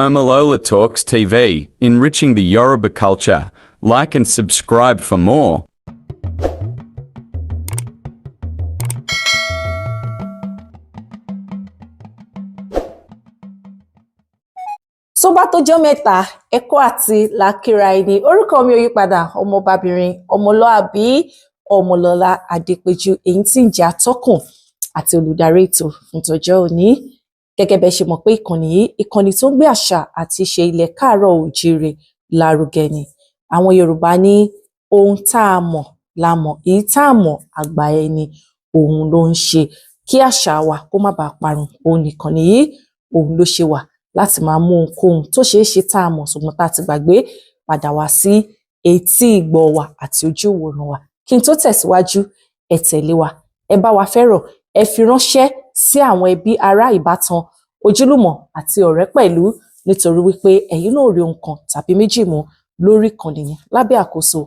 Omolola Talks TV, enriching the Yoruba culture. Like and subscribe for more. Tó bá tọ́jọ́ mẹ́ta, ẹ̀kọ́ àti làákìrá ẹni. Orúkọ mi ò yípadà, ọmọbabìnrin ọmọlúàbí Ọmọlọ́lá Adépéjú, èyí tí ń jẹ́ atọ́kùn àti olùdarí ètò fún tọjọ́ òní. Gẹ́gẹ́ bẹ́ ṣe mọ̀ pé ìkànnì yìí, ìkànnì tó ń gbé àṣà àti ìṣe ilẹ̀ káàárọ̀ oòjíire lárugẹ ni. Àwọn Yorùbá ní ohun tá a mọ̀ la mọ̀, èyí tá a mọ̀ àgbà ẹni òun ló ń ṣe. Kí àṣà wa kó má bàa parun, òun nìkànnì yìí òun ló ṣe wà láti máa mú ohunkóhun tó ṣeé ṣe tá a mọ̀ ṣùgbọ́n tá a ti gbàgbé padà wá sí etí ìgbọ́ wa àti ojú ìwòran wa. Kí n tó tẹ̀síwájú, ẹ tẹ̀lé wa, ẹ bá wa fẹ́ràn, ẹ fi ránṣẹ́ sí àwọn ẹbí, ará, ìbátan, ojúlùmọ̀ àti ọ̀rẹ́ pẹ̀lú, nítorí wípé ẹ̀yin náà rí ohun kan tàbí méjì mú lórí ìkànnì yẹn lábẹ́ àkóso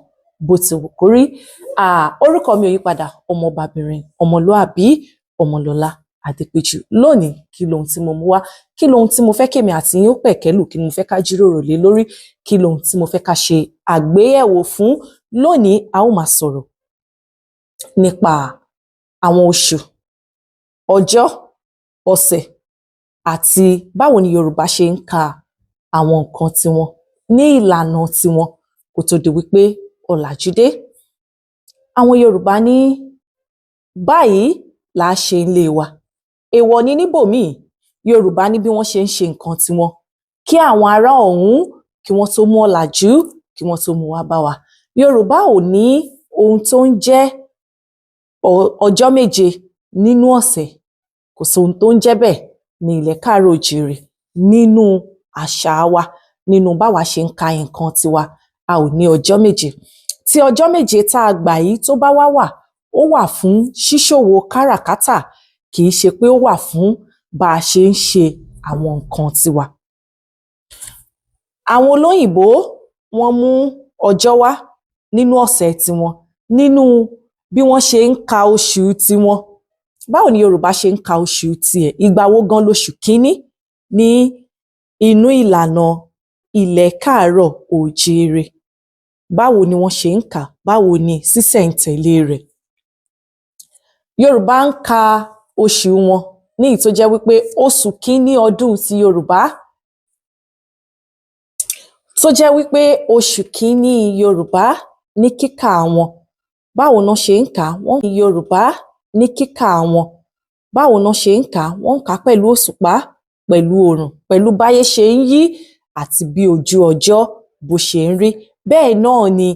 bó ti wù kó rí. Orúkọ mi ò yípadà, ọmọbabìnrin ọmọlúàbí Ọmọlọ́lá Adépéjú. Lónìí, kí lohun tí mo mú wá? Kí lohun tí mo fẹ́ kémi àti yín ó pẹ̀kẹ́lù? Kí ni mo fẹ́ ká jíròrò lé lórí? Kí lohun tí mo fẹ́ ká ṣe àgbéyẹ̀wò fún lónìí? A ó máa sọ̀rọ̀ nípa àwọn oṣù, ọjọ́, ọ̀sẹ̀ àti báwo ni Yorùbá ṣe ń ka àwọn nǹkan tiwọn ní ìlànà tiwọn kó tó di wípé ọ̀làjú dé. Àwọn Yorùbá ní báyìí là á ṣe ńlé wa, èèwọ̀ ni níbòmíì. Yorùbá ní bí wọ́n ṣe ń ṣe nǹkan tiwọn kí àwọn ará ọ̀hún kí wọ́n tó mú ọ̀làjú, kí wọ́n tó mú wá bá wa. Yorùbá ò ní ohun tó ń jẹ́ ọjọ́ méje nínú ọ̀sẹ̀, kò sóhun tó ń jẹ́ bẹ́ẹ̀ ní ilẹ̀ káàárọ̀ oòjíire. Nínú àṣà wa, nínú báwa ṣe ń ka nǹkan tiwa, a ò ní ọjọ́ méje. Tí ọjọ́ méje tá a gbà yìí tó bá wá wà, ó wà fún ṣíṣòwò káràkátà, kì í ṣe pé ó wà fún bá a ṣe ń ṣe àwọn nǹkan tiwa. Àwọn olóyìnbó wọ́n mú ọjọ́ wá nínú ọ̀sẹ̀ tiwọn, nínú bí wọ́n ṣe ń ka oṣù tiwọn. Báwo ni Yorùbá ṣe ń ka oṣù tiẹ̀? Ìgbà wo gan loṣù kínní ní inú ìlànà ilẹ̀ káàárọ̀ oòjíire? Báwo ni wọ́n ṣe ń kà á? Báwo ni sísẹ̀ǹtẹ̀lé rẹ̀? Yorùbá ń ka oṣù wọn ní èyí tó jẹ́ wípé oṣù kínní ọdún ti Yorùbá, tó jẹ́ wípé oṣù kínní Yorùbá ní kíkà wọn. Báwo ná ṣe ń kà á? Wọ́n Yorùbá ní kíkà wọn. Báwo ná ṣe ń kà á? Wọ́n ń kà á pẹ̀lú òṣùpá, pẹ̀lú òrùn, pẹ̀lú báyé ṣe ń yí àti bí ojú ọjọ́ bó ṣe ń rí. Bẹ́ẹ̀ náà ni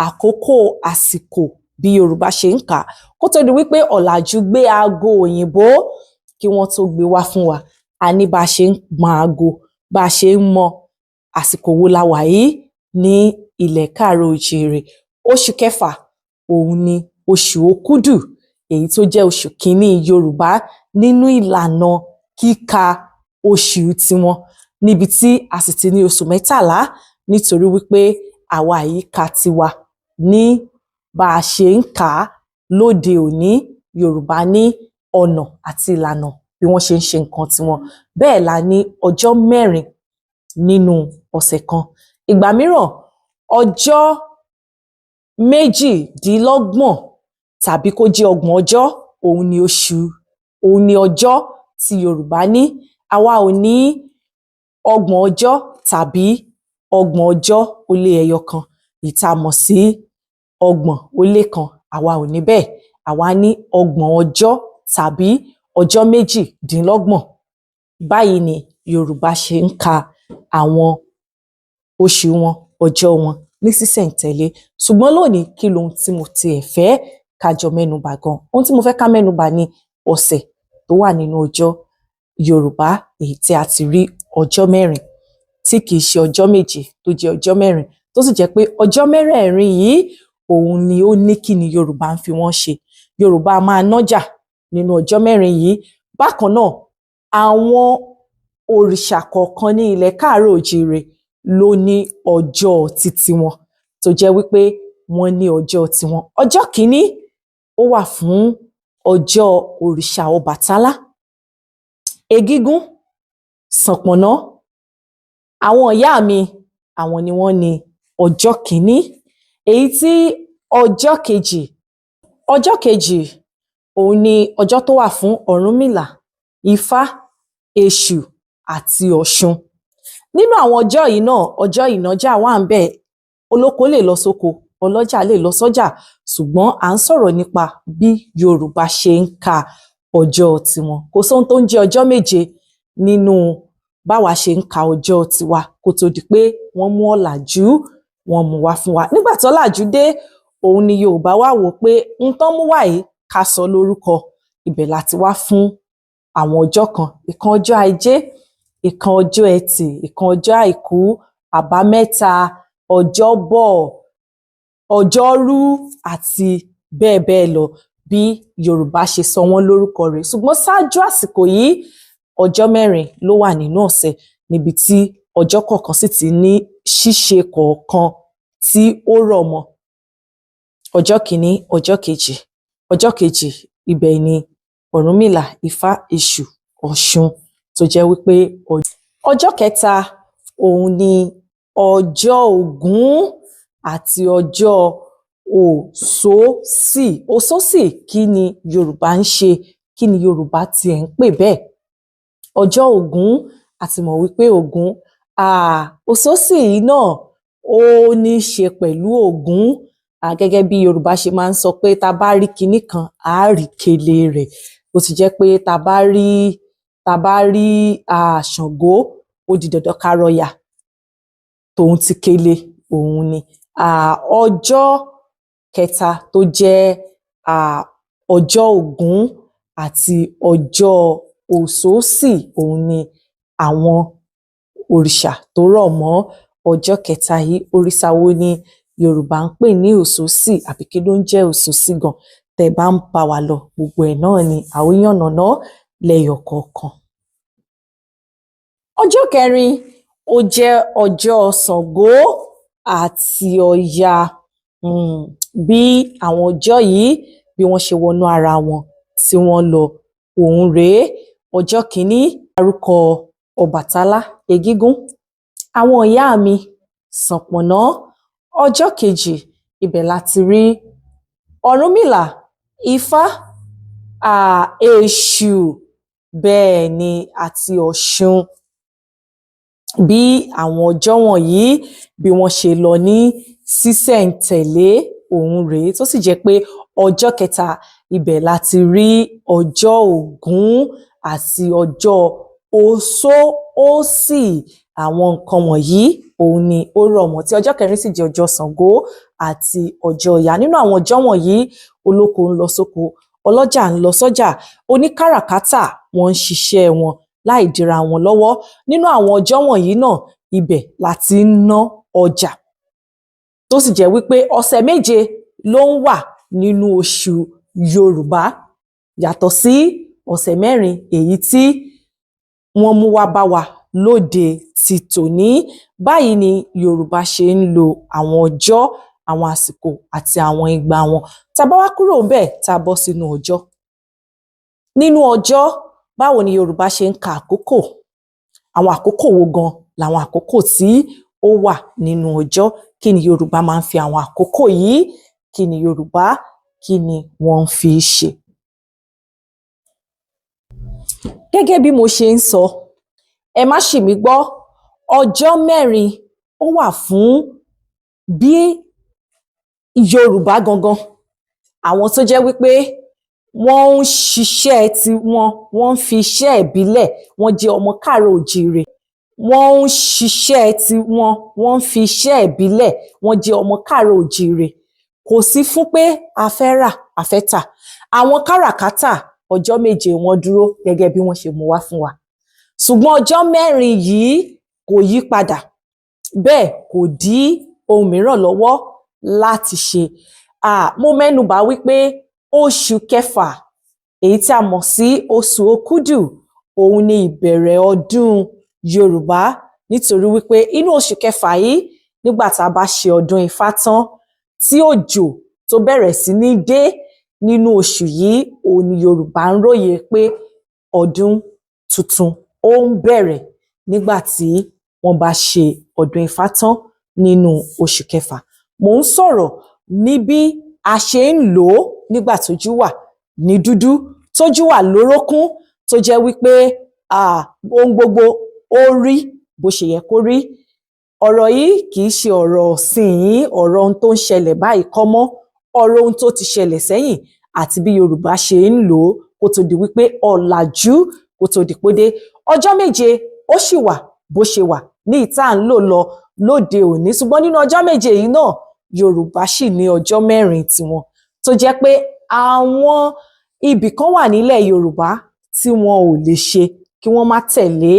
àkókò àsìkò bí Yorùbá ṣe ń kà á kó tó di wípé ọ̀làjú gbé aago òyìnbó kí wọ́n tó gbé wá fún wa. A ní bá a ṣe ń mọ aago, bá a ṣe ń mọ àsìkò wo la wà yìí ní ilẹ̀ káàárọ̀ oòjíire. Oṣù kẹfà òun ni oṣù Òkúdù, èyí tó jẹ́ oṣù kínní Yorùbá nínú ìlànà kíka oṣù tiwọn, níbi tí a sì ti ní oṣù 13, nítorí wípé àwa yìí ka tiwa ní bá a ṣe ń kà á lóde òní. Yorùbá ní ọ̀nà àti ìlànà bí wọ́n ṣe ń ṣe nǹkan tiwọn. Bẹ́ẹ̀ la ní ọjọ́ mẹ́rin nínú ọ̀sẹ̀ kan. Ìgbà mìíràn, ọjọ́ 28 tàbí kó jẹ́ 30 ọjọ́ òun ni oṣù, òun ni ọjọ́ tí Yorùbá ní. Àwa ò ní 30 ọjọ́ tàbí 31 ọjọ́, èyí tá a mọ̀ sí 31, àwa ò ní bẹ́ẹ̀. Àwa ní 30 ọjọ́ tàbí ọjọ́ 28. Báyìí ni Yorùbá ṣe ń ka àwọn oṣù wọn, ọjọ́ wọn ní sísẹ̀ǹtẹ̀lé. Ṣùgbọ́n lónìí, kí lohun tí mo tiẹ̀ fẹ́ ká jọ mẹ́nubà gan? Ohun tí mo fẹ́ ká mẹ́nubà ni ọ̀sẹ̀ tó wà nínú ọjọ́ Yorùbá, èyí tí a ti rí ọjọ́ mẹ́rin, tí kìí ṣe ọjọ́ méje, tó jẹ́ ọjọ́ mẹ́rin, tó sì jẹ́ pé ọjọ́ mẹ́rẹ̀ẹ̀rin yìí òun ni ó ní kí ni Yorùbá ń fi wọ́n ṣe. Yorùbá a máa nájà nínú ọjọ́ mẹ́rin yìí. Bákan náà, àwọn òrìṣà kọ̀ọ̀kan ní ilẹ̀ káàárọ̀ oòjíire ló ní ọjọ́ titi wọn, tó jẹ́ wípé wọ́n ní ọjọ́ tiwọn. Ọjọ́ kìíní, ó wà fún ọjọ́ òrìṣà Ọbàtálá, Egígún, Ṣànpọ̀nná. Àwọn ìyá mi, àwọn ni wọ́n ní ọjọ́ kìíní, èyí tí ọjọ́ kejì. Ọjọ́ kejì, òun ni ọjọ́ tó wà fún Ọ̀rúnmìlà, Ifá, Èṣù àti Ọ̀ṣun. Nínú àwọn ọjọ́ yìí náà, ọjọ́ ìnájà wà ńbẹ̀. Olóko lè lọ sóko, ọlọ́jà lè lọ sọ́jà, ṣùgbọ́n à ń sọ̀rọ̀ nípa bí Yorùbá ṣe ń ka ọjọ́ tiwọn. Kò sóhun tó ń jẹ́ ọjọ́ 7 nínú báwa ṣe ń ka ọjọ́ tiwa kó tó di pé wọ́n mú ọ̀làjú, wọ́n mú wá fún wa. Nígbà tí ọ̀làjú dé, òun ni Yorùbá wá wò ó pé n tán mú wá yìí, ká sọ lórúkọ. Ibẹ̀ la ti wá fún àwọn ọjọ́ kan: ìkan ọjọ́ Ajé, ìkan ọjọ́ Ẹtì, ìkan ọjọ́ Àìkú, Àbámẹ́ta, Ọjọ́bọ̀, Ọjọ́rú àti bẹ́ẹ̀ bẹ́ẹ̀ lọ. Bí Yorùbá ṣe sọ wọ́n lórúkọ rèé. Ṣùgbọ́n ṣáájú àsìkò yìí, ọjọ́ 4 ló wà nínú ọ̀sẹ̀, níbi tí ọjọ́ kọ̀ọ̀kan sì ti ní ṣíṣe kọ̀ọ̀kan tí ó rọ̀ mọ́. Ọjọ́ kìíní, ọjọ́ kejì. Ọjọ́ kejì, ibẹ̀ ni Ọ̀rúnmìlà, Ifá, Èṣù, Ọ̀ṣun, tó jẹ́ wípé ọjọ́ kẹta, òun ni ọjọ́ Ògún àti ọjọ́ Òsósì. Òsósì, kí ni Yorùbá ń ṣe? Kí ni Yorùbá tiẹ̀ ń pè bẹ́ẹ̀? Ọjọ́ Ògún, a ti mọ̀ wípé Ògún, Òsósì yìí náà, ó ní í ṣe pẹ̀lú Ògún. Gẹ́gẹ́ bí Yorùbá ṣe máa ń sọ pé tá a bá rí kinní kan, á rí kele rẹ̀. Bó ti jẹ́ pé tá a bá rí Ṣàngó, ó di dandan ká rọ́ya tòun ti kele òun ni. Ọjọ́ kẹta tó jẹ́ ọjọ́ Ògún àti ọjọ́ Òsósì, òun ni àwọn òrìṣà tó rọ̀ mọ́ ọjọ́ kẹta yìí. Òrìṣà wo ni Yorùbá ń pè ní Òsósì, àbí kí ló ń jẹ́ Òsósì gan? Tẹ́ ẹ bá ń bá wa lọ, gbogbo ẹ̀ náà ni a ó yànnàná lẹ́yọ kọ̀ọ̀kan. Ọjọ́ kẹrin, ó jẹ́ ọjọ́ Ṣàngó àti Ọya. Bí àwọn ọjọ́ yìí, bí wọ́n ṣe wọnú ara wọn tí wọ́n lọ, òun rèé. Ọjọ́ kìíní, dárúkọ Ọbàtálá, Egígún, àwọn ìyá mi, Ṣànpọ̀nná. Ọjọ́ kejì, ibẹ̀ la ti rí Ọ̀rúnmìlà, Ifá, Èṣù, bẹ́ẹ̀ ni, àti Ọ̀ṣun. Bí àwọn ọjọ́ wọ̀nyí, bí wọ́n ṣe lọ ní sísẹ̀ǹtẹ̀lé, òun rèé, tó sì jẹ́ pé ọjọ́ kẹta, ibẹ̀ la ti rí ọjọ́ Ògún àti ọjọ́ Òsóòsì. Àwọn nǹkan wọ̀nyí, òun ni ó rọ̀ mọ́, tí ọjọ́ kẹrin sì jẹ́ ọjọ́ Ṣàngó àti ọjọ́ Ọya. Nínú àwọn ọjọ́ wọ̀nyí, olóko ń lọ sóko, ọlọ́jà ń lọ sọ́jà, oníkàràkátà wọ́n ń ṣiṣẹ́ wọn láì díra wọn lọ́wọ́. Nínú àwọn ọjọ́ wọ̀nyí náà, ibẹ̀ la ti ń ná ọjà, tó sì jẹ́ wípé ọ̀sẹ̀ 7 ló ń wà nínú oṣù Yorùbá, yàtọ̀ sí ọ̀sẹ̀ 4 èyí tí wọ́n mú wá bá wa lóde ti tòní. Báyìí ni Yorùbá ṣe ń lo àwọn ọjọ́, àwọn àsìkò àti àwọn ìgbà wọn. Tá a bá wá kúrò ńbẹ̀, tá a bọ́ sínú ọjọ́. Nínú ọjọ́, báwo ni Yorùbá ṣe ń ka àkókò? Àwọn àkókò wo gan làwọn àkókò tí ó wà nínú ọjọ́? Kí ni Yorùbá máa ń fi àwọn àkókò yìí, kí ni Yorùbá, kí ni wọ́n ń fi ṣe? Gẹ́gẹ́ bí mo ṣe ń sọ, ẹ má ṣì mí gbọ́, ọjọ́ 4 ó wà fún bí Yorùbá gangan, àwọn tó jẹ́ wípé wọ́n ń ṣiṣẹ́ tiwọn, wọ́n ń fi iṣẹ́ ìbílẹ̀, wọ́n jẹ́ ọmọ káàárọ̀ oòjíire. Wọ́n ń ṣiṣẹ́ tiwọn, wọ́n ń fi iṣẹ́ ìbílẹ̀, wọ́n jẹ́ ọmọ káàárọ̀ oòjíire. Kò sí fún pé a fẹ́ rà, a fẹ́ tà. Àwọn káràkátà, ọjọ́ 7 wọ́n dúró gẹ́gẹ́ bí wọ́n ṣe mú wá fún wa. Ṣùgbọ́n ọjọ́ 4 yìí kò yí padà, bẹ́ẹ̀ kò dí ohun mìíràn lọ́wọ́ láti ṣe. Mo mẹ́nu bà wípé oṣù kẹfà, èyí tí a mọ̀ sí oṣù Òkúdù, òun ni ìbẹ̀rẹ̀ ọdún Yorùbá, nítorí wípé inú oṣù kẹfà yìí, nígbà tá a bá ṣe ọdún Ifá tán, tí òjò tó bẹ̀rẹ̀ sí ní dé nínú oṣù yìí, òun ni Yorùbá ń róye pé ọdún tuntun ó ń bẹ̀rẹ̀ nígbà tí wọ́n bá ṣe ọdún Ifá tán nínú oṣù kẹfà. Mò ń sọ̀rọ̀ ní bí a ṣe ń lò ó nígbà tójú wà ní dúdú, tójú wà lórókún, tó jẹ́ wípé ohun gbogbo ó rí bó ṣe yẹ kó rí. Ọ̀rọ̀ yìí kì í ṣe ọ̀rọ̀ ìsinyìí, ọ̀rọ̀ ohun tó ń ṣẹlẹ̀ báyìí kọ́ mọ́, ọ̀rọ̀ ohun tó ti ṣẹlẹ̀ sẹ́yìn àti bí Yorùbá ṣe ń lò ó kó tó di wípé ọ̀làjú kó tó di pódé. Ọjọ́ 7 ó sì wà bó ṣe wà ní ìta ń lò lọ lóde òní, ṣùgbọ́n nínú ọjọ́ 7 yìí náà Yorùbá sì ní ọjọ́ 4 tiwọn, tó jẹ́ pé àwọn ibì kan wà nílẹ̀ Yorùbá tí wọn ò lè ṣe kí wọ́n má tẹ̀lé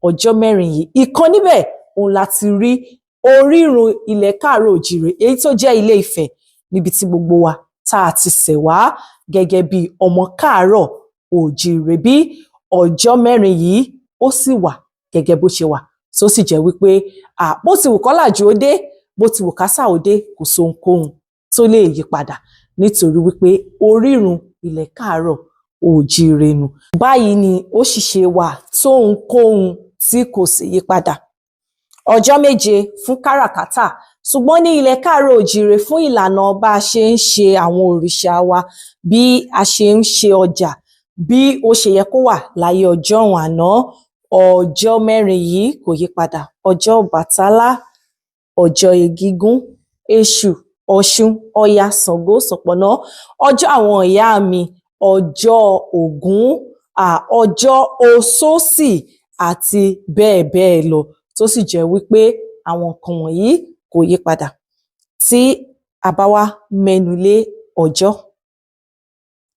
ọjọ́ 4 yìí. Ìkan níbẹ̀ òun la ti rí orírun ilẹ̀ káàárọ̀ òjìrè, èyí tó jẹ́ Ilé Ifẹ̀, níbi tí gbogbo wa tá a ti ṣẹ̀ wá gẹ́gẹ́ bí ọmọ káàárọ̀ òjìrè. Bí ọjọ́ 4 yìí ó sì wà gẹ́gẹ́ bó ṣe wà, tó sì jẹ́ wípé bó ti wù kọ́làjú ó dé, bó ti wù kásà ó dé, kò sóhunkóhun tó lè yí padà, nítorí wípé orírun ilẹ̀ káàárọ̀ òjìrè nù. Báyìí ni ó sì ṣe wà tóhunkóhun tí kò sì yí padà. Ọjọ́ 7 fún káràkátà, ṣùgbọ́n ní ilẹ̀ káàárọ̀ òjìrè fún ìlànà bá a ṣe ń ṣe àwọn òrìṣà wa, bí a ṣe ń ṣe ọjà, bí ó ṣe yẹ kó wà láyé ọjọ́ àná, ọjọ́ 4 yìí kò yí padà. Ọjọ́ Ọbàtálá, ọjọ́ Egígún, Èṣù, Ọ̀ṣun, Ọya, Ṣàngó, Ṣọ̀pọ̀nná, ọjọ́ àwọn ìyá mi, ọjọ́ Ògún, ọjọ́ Oṣóṣì àti bẹ́ẹ̀ bẹ́ẹ̀ lọ, tó sì jẹ́ wípé àwọn nǹkan wọ̀nyí kò yí padà. Tí a bá wá mẹ́nu lé ọjọ́,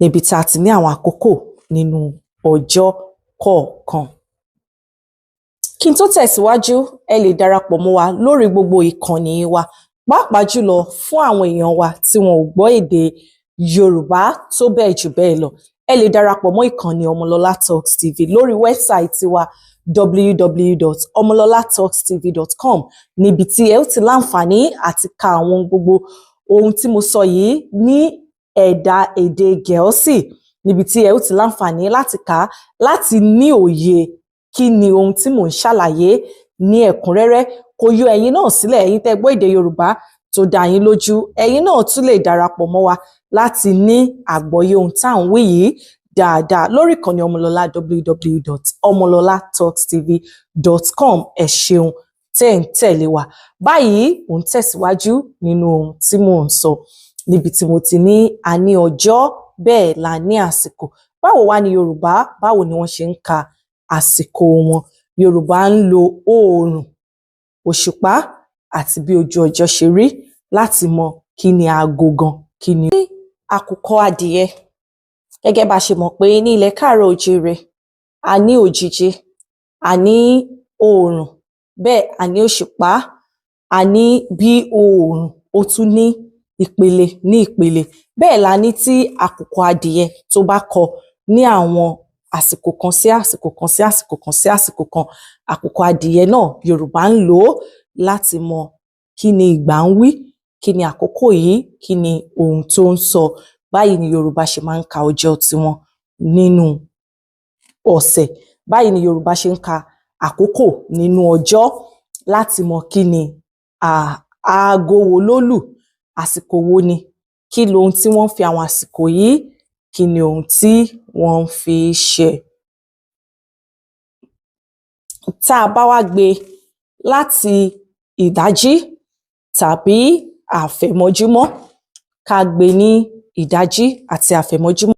níbi tá a ti ní àwọn àkókò nínú ọjọ́ kọ̀ọ̀kan. Kí n tó tẹ̀síwájú, ẹ lè darapọ̀ mọ́ wa lórí gbogbo ìkànnì wa, pàápàá jùlọ fún àwọn èèyàn wa tí wọn ò gbọ́ èdè Yorùbá tó bẹ́ẹ̀ jù bẹ́ẹ̀ lọ. Ẹ lè darapọ̀ mọ́ ìkànnì Ọmọlọ́lá Talks TV lórí wẹ́bsáìtì wa www.omololatalkstv.com, níbi tí ẹ ó ti láǹfààní àti ka àwọn gbogbo ohun tí mo sọ yìí ní ẹ̀dà èdè Gẹ̀ẹ́sì, níbi tí ẹ ó ti láǹfààní láti kà á, láti ní òye kí ni ohun tí mò ń ṣàlàyé ní ẹ̀kúnrẹ́rẹ́. Kò yọ ẹ̀yin náà sílẹ̀, ẹ̀yin tẹ́ gbọ́ èdè Yorùbá tó dá yín lójú, ẹ̀yin náà tún lè darapọ̀ mọ́ wa láti ní àgbọ́yé ohun tá à ń wí yìí dáadáa lórí ìkànnì Ọmọlọ́lá www.omololatalkstv.com. Ẹ ṣeun tẹ́ ń tẹ̀lé wa. Báyìí mò ń tẹ̀síwájú nínú ohun tí mò ń sọ, níbi tí mo ti ní a ní ọjọ́, bẹ́ẹ̀ la ní àsìkò. Báwo wá ni Yorùbá, báwo ni wọ́n ṣe ń ka àsìkò wọn? Yorùbá ń lo oòrùn, òṣùpá àti bí ojú ọjọ́ ṣe rí láti mọ kí ni aago gan, kí ni àkùkọ adìyẹ. Gẹ́gẹ́ bá a ṣe mọ̀ pé ní ilẹ̀ káàárọ̀ òjíire a ní òjìji, a ní oòrùn, bẹ́ẹ̀ a ní òṣùpá, a ní bí oòrùn ó tún ní ìpele ní ìpele. Bẹ́ẹ̀ la ní tí àkùkọ adìyẹ tó bá kọ ní àwọn àsìkò kan sí àsìkò kan sí àsìkò kan sí àsìkò kan, àkùkọ adìyẹ náà Yorùbá ń lò ó láti mọ kí ni ìgbà ń wí, kí ni àkókò yìí, kí ni ohun tó ń sọ. Báyìí ni Yorùbá ṣe máa ń ka ọjọ́ tiwọn nínú ọ̀sẹ̀. Báyìí ni Yorùbá ṣe ń ka àkókò nínú ọjọ́ láti mọ kí ni aago wo ló lù, àsìkò wo ni, kí lohun tí wọ́n fi àwọn àsìkò yìí, kí ni ohun tí wọ́n fi ṣe. Tá a bá wá gbé láti ìdájí tàbí àfẹ̀mọ́júmọ́, ká gbé ní ìdájí àti àfẹ̀mọ́júmọ́.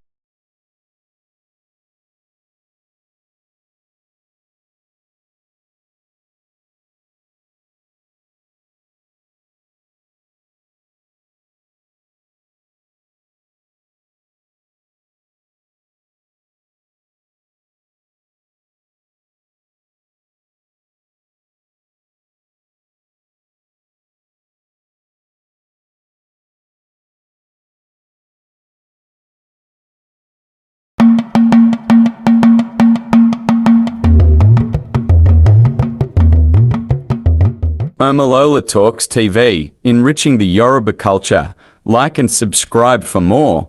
Omolola Talks TV, enriching the Yoruba culture. Like and subscribe for more.